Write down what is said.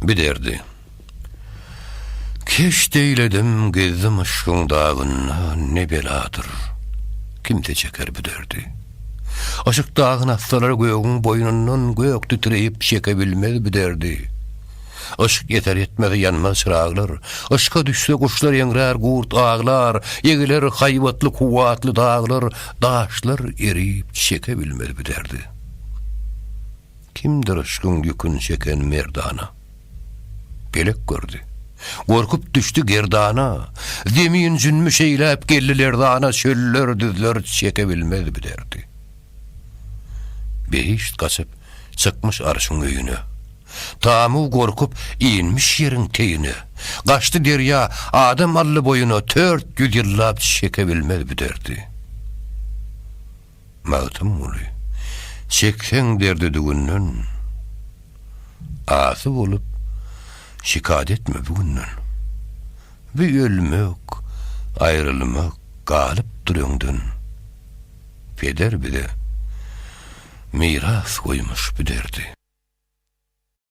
Bir derdi. Keşt eýledim, gezdim yşkyň dagynda, Ne beladyr, kimse çeker bu derdi. Yşk dagyn atsalar gögüň boýnundan, Gök titreýip çeke bilmez bu derdi. Yşk ýeter ýetmez ýanmaz çyraglar, Yşka düşse guşlar eňrär, gurt aglar, Egiler haýbatly, kuwwatly daglar, Daşlar erip çeke bilmez bu derdi. Kimdir yşkyň ýükün çeken merdana? Pelek gördi. Gorkup düşdi gerdana. Zemin jünbüş eýläp geldi lerzana, Çöller, düzler çeke bilmez bu derdi. Behişt gaçyp, çykmyş arşyň öýüne. Tamu gorkup, inmiş ýeriň teýine. Gaçdy derýa, adam aldy boýuna, 400 ýyllap çeke bilmez bu derdi. Magtymguly, çekseň derdi dügünden, Asy bolup, şikat etme bu günden. Bu ölmek, aýrylmak galypdyr öňden, Peder bize miras goýmuş bu derdi.